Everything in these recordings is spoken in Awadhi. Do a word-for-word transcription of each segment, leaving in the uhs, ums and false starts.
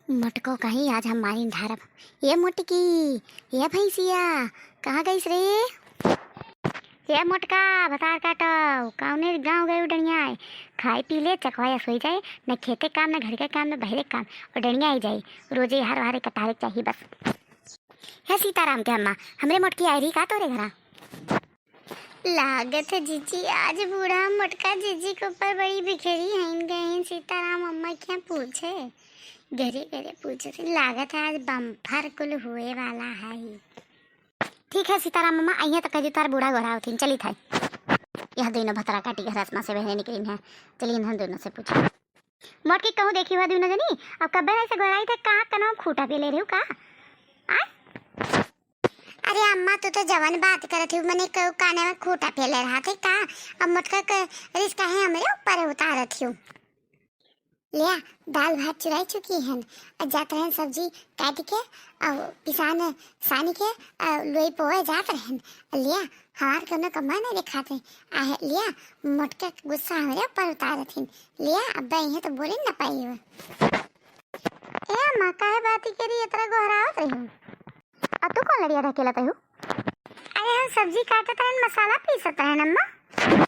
मोटको कहीं आज हम मारिन धारब। ए मोटकी, ए भैंसिया, कहाँ गइस रे? ए मोटका, भतार काटव, कौने गाँव गए डनिया है? खाए पी ले, चकवाया सोई जाए, न खेते काम, न घर के काम, न बहरे काम, और डनिया आई जाए, रोजे हर हरे कटारे के चाहिए बस। हे सीताराम के अम्मा, हमरे मोटकी आई रही का तोरे घरा? लागत है जीजी, आज बूढ़ा मोटका जीजी के ऊपर बड़ी बिखेरी हइन गइन। सीताराम अम्मा के यहाँ पूछे, घरे घरे पूछे से लागत है आज बम्फर कुल हुए वाला है। ठीक है सीताराम अम्मा, अइहे तो कह दी तार बूढ़ा गोहरावथिन, चली था। यह दोनों भतरा काटी के रसमा से बहरे निकलिन है, चली इन्हन दोनों से पूछे। मोटकी कहूँ देखी हुआ दुनो जनी, अब कब्बे नहीं से गोराई थे, कहाँ कनवा खूटा पे ले रही हूँ का? आय? अरे अम्मा, तू तो जवन बात करत हूँ, मने कहू काने में खूटा पे ले रहा थे का? अब मोटका के रिस काहे हमरे ऊपर उतारत हूँ? लिया, दाल भात चुराई चुकी हन, अब जात रहन सब्जी काट के, अब पिसान सानी के, अब लोई पोए जात रहन। लिया, हमार कौनो कमा नहीं देखात है। आहे, लिया, मोटका के गुस्सा हमरे ऊपर उतारत हिन। लिया, अब इहे तो बोले न पाई हो। ए अम्मा, काहे बाती करी इतना गोहरावत रही? आ तू कौन लड़िया ढकेलत हू? अरे हम सब्जी काटत रहन, मसाला पीसत रहन अम्मा।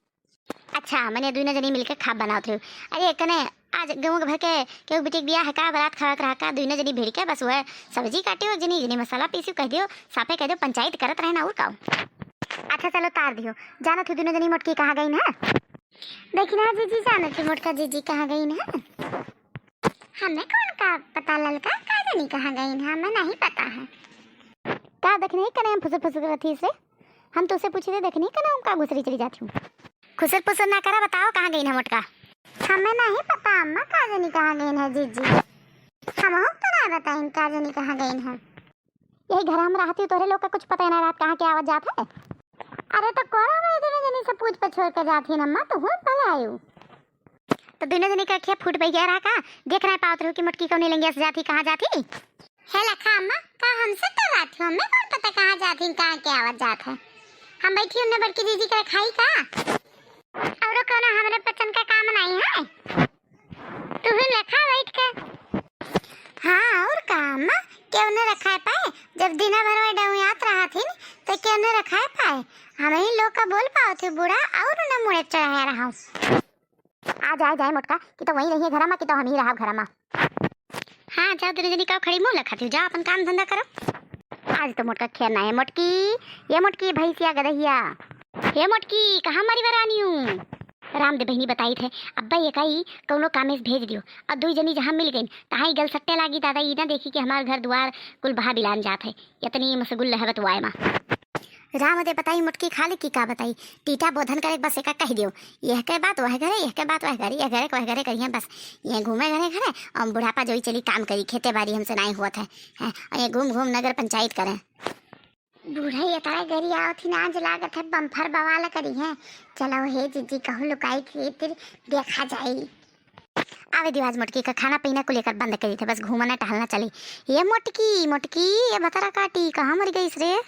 अच्छा, मने दुइनो जनी मिलके खाब बनावत रही। अरे कने आज गेहूं के भर के केहू बिटिक बियाह है का, बारात खावे के रहा का, दुइनो जनी भिड़ के बस वह सब्जी काटी हो, जनी जनी मसाला पीसी कह दियो, साफे कह दियो पंचायत करत रहन और का। अच्छा चलो तार दियो, जानत हूँ दुइनो जनी मोटकी कहाँ गइन है? देखी ना जीजी, जानत हूँ मोटका जीजी कहाँ गइन है? हमें कौन का पता ललका, का जानी कहाँ गइन है, हमें नहीं पता है। का देखने कने हम फुसुर फुसुर करत ही से? हम तुझसे पूछे थे, देखनी कने हम का घुसरी चली जाती हूँ। खुसर पुसर ना करा, बताओ कहाँ गइन है मोटका? हमें नहीं पता अम्मा, का जानी कहाँ गइन है जीजी। हम तो ना बताइन का जानी कहाँ गइन है। यही घर हम रहती हूँ, तोहरे लोग का कुछ पता ही नहीं रहत कहाँ के आवत जात है। अरे तो कौन हमें इतने जनी से पूछ पछोर के जात ही अम्मा, तो हुआ भला आयु। तो दुनो जनी के अखिया फूट बइया रहा का? देख नहीं पावत रहू कि मोटकी कौने लंगिया से जाती, कहाँ जाती? हे लखा अम्मा, का हमसे तो रहत हो, हमें कौन पता कहाँ जाती, कहाँ के आवत जात है। हम बैठी उन्ने बड़की दीदी के रखाई का? औरो कौनो हमरे पचन का काम नहीं है। तू ही लखा बैठ के। हाँ, और का अम्मा, केहू न रखाए पाए? जब दिना भर में डौयात रहत ही, तो केहू न रखाए पाए? हम ही लोग का बोल पावत ही बूढ़ा, और न मुड़े चढ़ाया रहा। आ जाए, जाए मोटका, कि तो वहीं रहिए घरा मा, कि तो हम ही रहब घरा मा। हाँ, जाओ दुनो जनी, काउ खड़ी मुँह लखाती हो, जाओ अपन काम धंधा करो। आज तो मोटका खेर ना है, मोटकी, ये मोटकी भैंसिया गदहिया, ये मोटकी, कहाँ मरी बरानी हूँ? राम दे बहिनी बताई थे, अब्बा ये काई कौनो कामे से भेज दियो, और दुई जनी जहाँ मिल गई, तहाँ ही गल सट्टे लागी दादा, ई ना देखी कि हमार घर दुआर कुल बहा बिलान जात है, इतनी मशगुल रहबत वाय मा। राम दे बताई मोटकी खाली की का बताई, टीटा बोधन करे बस एका कह दियो, यह के बात वह करे, यह के बात वह करे, यह करे वह करे करिए बस, ये घूमे घरे घरे और बुढ़ापा जोई चली काम करी, खेते बाड़ी हमसे नाई हुआ था, हैं, और ये घूम घूम नगर पंचायत करे। बूढ़ा ये तारा गरी आवत ही ना, आज लागत है बम्फर बवाल करी है। चलो हे जीजी कहूँ लुकाई खातिर देखा जाई। आवे दियो आज मोटकी का खाना पीना को लेकर बंद करी थे, बस घूमना टहलना चली। ये मोटकी, मोटकी, ये भतरा काटी, कहाँ मर गई रे?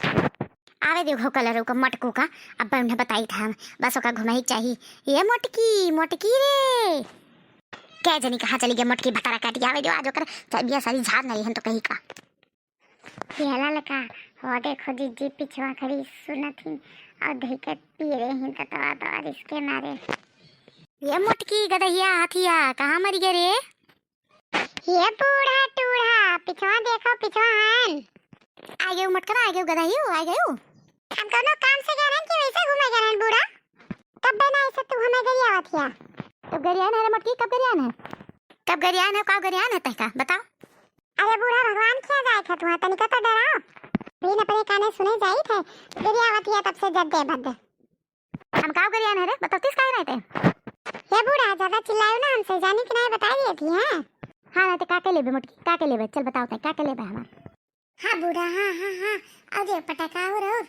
आवे दियो घोकल रो का मटकू का, अब उन्हें बताई था हम, बस ओका घुमाई चाहिए। ये मोटकी, मोटकी रे, क्या जनी कहाँ चली गई मोटकी भतरा काटी? आवे दियो आज ओकर चर्बिया सारी झाड़ नहीं हन तो कहीं का। ये ललका, हो देखो जीजी पिछवा खड़ी सुनत हिन और धई के पी रहे हिन ततवा तवा रिसके मारे। ये मोटकी गदहिया हाथिया, कहाँ मरी गए रे? ये बूढ़ा टूढ़ा, पिछवा देखो, पिछवा हन। आ गयो मोटका, आ गयो गदहियो, आ गयो। हम कौनो काम से गए रहन कि वैसे घूमे गए रहन बूढ़ा? कब बना ऐसे तू हमें गई आवत हिया? कब गरियान है रे मोटकी, कब गरियान है? कब गरियान है, का गरियान है तहका, बताओ। अरे बूढ़ा भगवान क्या जाए था तुहा, तनिका तो डराओ। बिन अपने काने सुने जाई थे, गरियावत हिया तब से जद्दे भद्दे। हम काव गरियान है रे, बतौतीस काहे नहीं ते? हे बूढ़ा, ज्यादा चिल्लायो ना हमसे, जानी कि नहीं बता दिए थी, हैं? हाँ, नहीं तो का के लेबे मोटकी, का के लेबे? चल बताओ तै, का के लेबे हमार? हाँ बूढ़ा, हाँ, हाँ, हाँ, अरे पटाखा और, और।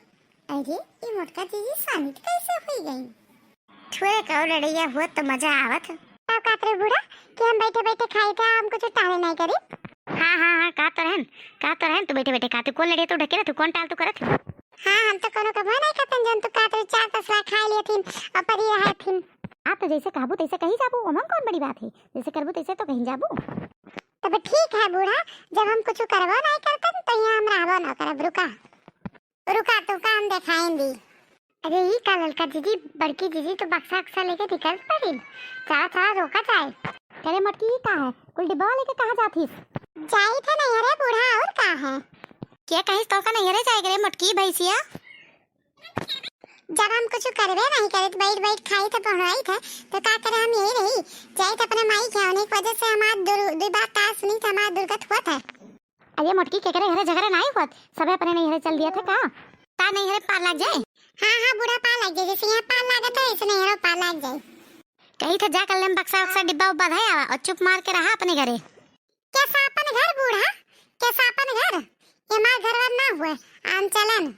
अरे, ये मोटका जीजी सानित कैसे हुई गई? थोड़े का लड़ैया हुआ तो मजा आवत। का कहत रहे बूढ़ा कि हम बैठे बैठे खाई था, हम कुछ टाले नहीं करी? हाँ, हाँ, हाँ, का तो रहन, का तो रहन, तू बैठे बैठे खाते, कौन लड़िया तू ढकेला, तू कौन टाल तू करत? हाँ, हम तो कोनो कबो नहीं खातन, जौन तू कहत रहे, चार तसला खा लिए थिन और परी रहा थिन। आप तो जैसे कहबू तैसे कही जाबू, ओमन कौन बड़ी बात है, जैसे करबू तैसे तो कहीं जाबू। तो अब ठीक है बूढ़ा, जब हम कुछ करबो नहीं करते तो यहाँ हम रहबो ना करब। रुका, रुका, तू काम देखाइन दी। अरे ई का ललका जीजी, बड़की जीजी तो बक्सा उक्सा लेके निकल पड़ी। चला चला, रोका जाए। अरे मोटकी, ई का है, कुल डिब्बा लेके कहाँ जात हिस? जाई थे नैहरे बूढ़ा, और का है? के कहिस तो का नैहरे जाए रे मोटकी भैंसिया? जब हम कुछ करबे नहीं करे तो बैठ बैठ खाई थे पहुँचाई थे, तो का करे, हम यही रही। जाई थे अपने माई के, उन्हीं की वजह से हमार दुर-, दुई बात का सुनी थे, हमार दुर्गत हुआ था। अरे मोटकी, केकरे घरे झगड़ा नाई होत, सबे अपने नैहरे चल दिया था का? का नैहरे पार लाग जाए? हाँ हाँ बूढ़ा, पार लाग जाए, जैसे यहाँ पार लागत है ऐसे नैहरे पार लाग जाए। कही था जा कर लेम बक्सा उक्सा डिब्बा उब्बा धै आवा और चुप मार के रहा अपने घरे। कैसा अपन घर बूढ़ा, कैसा अपन घर? ये हमार घरवा ना हुए, आन चलन।